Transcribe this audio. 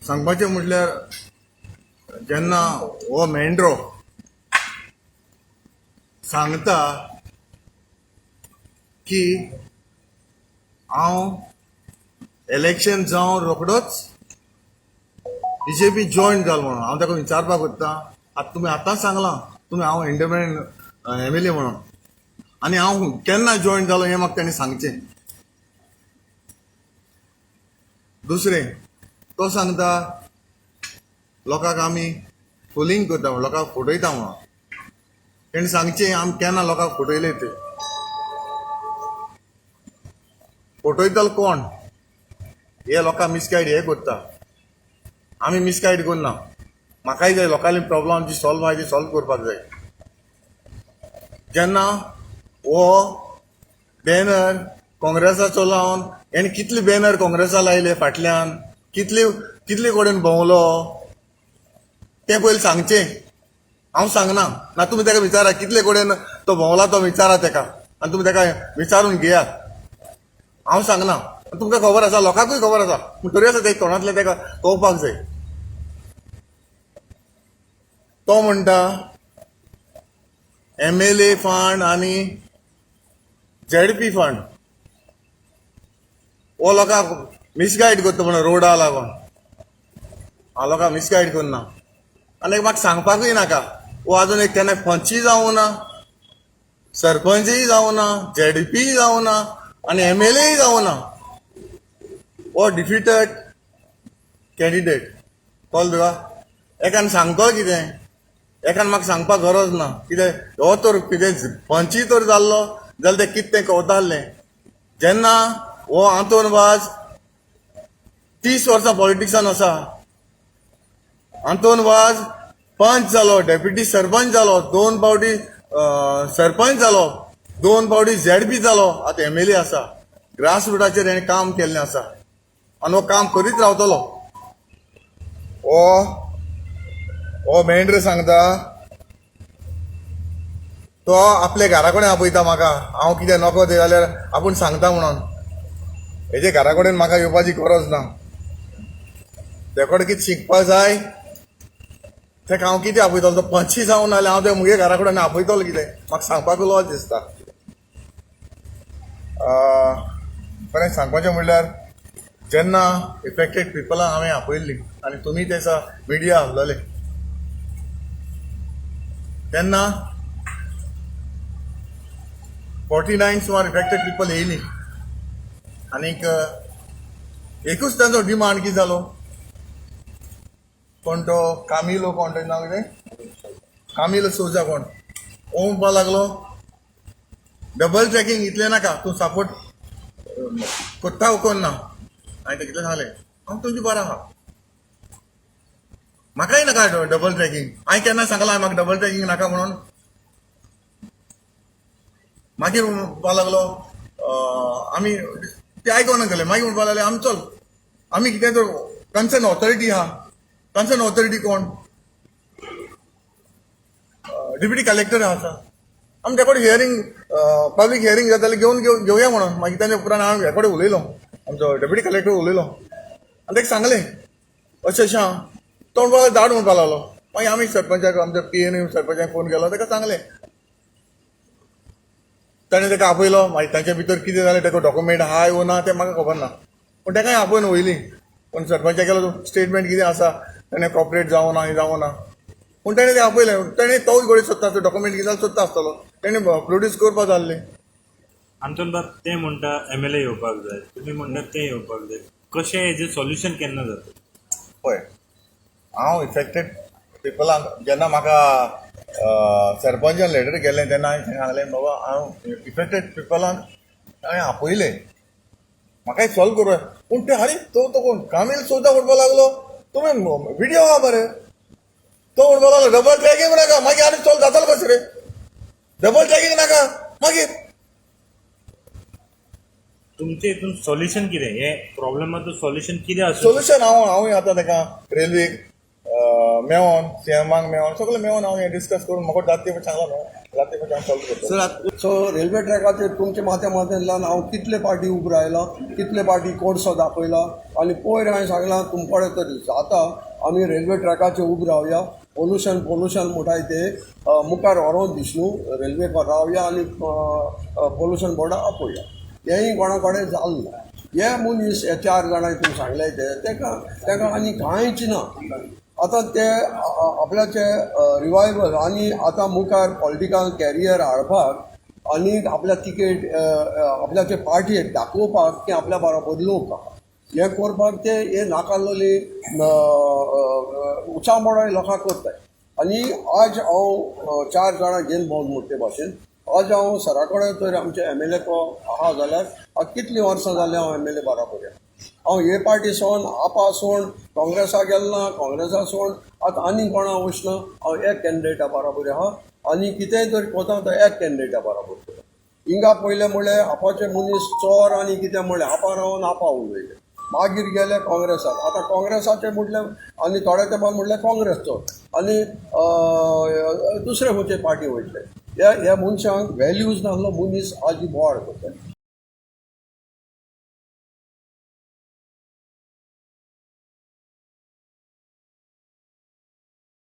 सांगपाचें म्हटल्यार जेन्ना हो मेंढरो सांगता की हांव इलेक्शन जावन रोखडोच बीजेपी जॉयन जालो म्हणून, हांव ताका विचारपाक सोदता, आतां तुमी आतांच सांगलां तुमी हांव इंडिपेंडंट एमएलए म्हणून, आनी हांव केन्ना जॉयन जालो हें म्हाका ताणें सांगचें. दुसरें, तो सांगता लोकांक आमी फुलींग करता म्हणून, लोकांक फटयता म्हणून. ताणें सांगचें आमी केन्ना लोकांक फटयले ते. फटयतलो कोण? हे लोकांक मिसगायड हे करता, आमी मिसगायड करना. म्हाकाय जाय लोकांली प्रॉब्लम जी सॉल्व आहा ती सॉल्व करपाक जाय. जेन्ना हो बॅनर काँग्रेसाचो लावन हेणें कितले बॅनर काँग्रेसा लायले फाटल्यान, कितले कितले कडेन भोंवलो तें पयलीं सांगचें. हांव सांगना, ना तुमी ताका विचारा कितले कडेन तो भोंवला तो विचारा ताका, आनी तुमी ताका विचारून घेयात. हांव सांगना, तुमकां खबर आसा, लोकांकूय खबर आसा, पूण तरी आसा ते तोंडांतलें ताका कळपाक जाय. तो म्हणटा एमएलए फंड आनी झेडपी फंड हो लोकांक मिसगायड करता म्हणून रोडा लागून. हांव लोकांक मिसगायड करना, आनी एक म्हाका सांगपाकूय नाका. हो आजून एक केन्ना पंचय जावं ना, सरपंचय जावं ना, झेडपीय जावं ना आनी एमएलएय जावं ना. हो डिफिटेड कॅन्डिडेट. कळ्ळें तुका? एकान सांगतलो कितें, एकान म्हाका सांगपाक गरज ना. कितें हो तर कितें पंचय तर जाल्लो जाल्यार तें कितें तें कळतालें. जेन्ना हो आंतोन वाज 30 वर्सां पॉलिटिक्सान आसा, आंतोन वाज पंच जालो, डेप्युटी सरपंच जालो, 2 फावटी सरपंच जालो, 2 फावटी झेडपी जालो, आतां एमएलए आसा. ग्रास रुटाचेर हेणें काम केल्लें आसा आनी हो काम करीत रावतलो. हो हो मेंढर सांगता तो आपल्या घरा कडेन आपयता म्हाका, हांव कितें नको तें जाल्यार आपूण सांगता म्हणून. हेजे घरा कडेन म्हाका येवपाची गरज ना. ते कडेन कितें शिकपाक जाय तेका हांव कितें आपयतलो? तो पंचय जावं ना जाल्यार हांव ते मुगे घरा कडेन आपयतलो कितें? म्हाका सांगपाक लॉज दिसता. खरें सांगपाचें म्हणल्यार जेन्ना इफेक्टेड पिपलांक हांवें आपयल्ली आनी तुमी ते दिसा मिडिया आहलेले तेन्ना 49 सुमार इफेक्टेड पिपल येयली आनीक एकूच तांचो डिमांड कितें जालो, कोण तो कामिलो, कोण तेजें नांव कितें, कामिलो सोजा कोण, हो म्हणपाक लागलो डबल ट्रॅकिंग इतलें नाका, तूं सपोर्ट करता कोण ना. हांवें तेका कितलें सांगलें, हांव तुमचें बरें आहा, म्हाकाय नाका डबल ट्रॅकिंग. हांवें केन्ना सांगलां म्हाका डबल ट्रॅकिंग नाका म्हणून? मागीर म्हणपाक लागलो आमी ते आयकोना गेले. मागीर म्हणपाक लागले आमी चल आमी कितें तर कन्सर्न ऑथॉरिटी आहा, कन्सर्न ऑथॉरिटी कोण, डेप्युटी कलेक्टर आसा, आमी त्या कडेन हियरींग पब्लीक हियरींग जाता जाल्यार घेवन घेवया म्हणून. मागीर ताच्या उपरांत हांव ह्या कडेन उलयलो, आमचो डेप्युटी कलेक्टर उलयलो आनी ताका सांगलें अशें अशें आहा. तो म्हणपाक लागलो धाड म्हणपाक लागलो. मागीर आमी सरपंचाक, आमच्या पी एन सरपंचाक फोन केलो, ताका सांगलें, ताणें ताका आपयलो. मागीर तांच्या भितर कितें जालें, ताका डॉक्युमेंट आहा वो ना तें म्हाका खबर ना, पूण ताकाय आपोवन वयली. पूण सरपंचाक केलो स्टेटमेंट कितें आसा, ताणें कॉपरेट जावं ना जावं ना, पूण ताणें तें आपयलें. ताणें तोय घडये सोदता आसतलो डॉक्युमेंट कितें जाल्यार सोदता आसतलो, ताणें प्रोड्यूस करपा जाल्लें. आंतोन बाब, ते म्हणटा एमएलए येवपाक जाय, तुमी म्हणटा ते येवपाक जाय, कशें हेजें सोल्युशन केन्ना जाता? पळय, हांव इफेक्टेड पिपलांक जेन्ना म्हाका सरपंचान लेटर केलें तेन्ना हांवें सांगलें, बाबा हांव इफेक्टेड पिपलांक हांवें आपयलें, म्हाकाय सॉल्व करूं. पूण ते आरे तो तो कोण कामील सोदा म्हणपाक लागलो, तुमी विडियो आहा मरे. तो म्हणपाक लागलो डबल ट्रॅकिंग नाका. मागीर आनी सॉल्व जातलो कशें रे? डबल ट्रॅकिंग नाका मागीर तुमचे हितून सोल्युशन कितें? हे प्रॉब्लमाचो सोल्युशन कितें आसूं? सोल्युशन हांव हांवूय आतां ताका रेल्वेक मेवोन सीएमाक मेवोन सगळें मेवोन हांव हें डिस्कस करून म्हाका जाता ते सांगला न्हू, जाता ते हांव सॉल्व करतलो. सर आतां सो रेल्वे ट्रॅकाचेर तुमच्या माध्यमांतल्यान हांव कितले पार्टी उबो रायला, कितले पार्टी कोडसो दाखयला आनी पयर हांवें सांगलां तुमकडे तर जाता आमी रेल्वे ट्रॅकाचेर उबे रावया. पोल्युशन पोल्युशन म्हणटाय ते मुखार व्हरोन दीस न्हू, रेल्वे रावया आनी पोल्युशन बोर्डा आपोवया. हेंय कोणा कडेन जालें ना. हे मनीस हे चार जाणांक तुमी सांगले ते तेका आनी कांयच ना. आतां ते आपल्याचे रिवायवल आनी आतां मुखार पॉलिटिकल कॅरियर हाडपाक आनी आपल्या तिकेट आपल्याचे पार्टयेक दाखोवपाक की आपल्या बरोबर लोक आहा हें करपाक ते हे नाकालोली उचांबळाय लोकांक करताय. आनी आज हांव चार जाणां घेवन भोंवन म्हणटा ते भाशेन आज हांव सरा कडेन तर आमचे एमएलए को आहा जाल्यार कितलीं वर्सां जालीं हांव एमएलए बराबर. हांव हे पार्टी सोडून आपा सोडून काँग्रेसाक गेलो ना, काँग्रेसा सोडून आतां आनी कोणा वचना. हांव एक कॅन्डिडेटा बराबर आहा आनी कितेंय जर कोता तो एक कॅन्डिडेटा बराबर करता. हिंगा पयलें म्हणलें आपाचे मनीस चोर आनी कितें म्हणलें, आपा रावन आपा उलयले, मागीर गेले काँग्रेसाक. आतां काँग्रेसाचे म्हटलें आनी थोड्या तेंपान म्हटलें काँग्रेस चोर आनी दुसरे खंयचे पार्टी वयतले. ह्या ह्या मनशांक व्हॅल्यूज नासलो मनीस आज बोवाळ करता.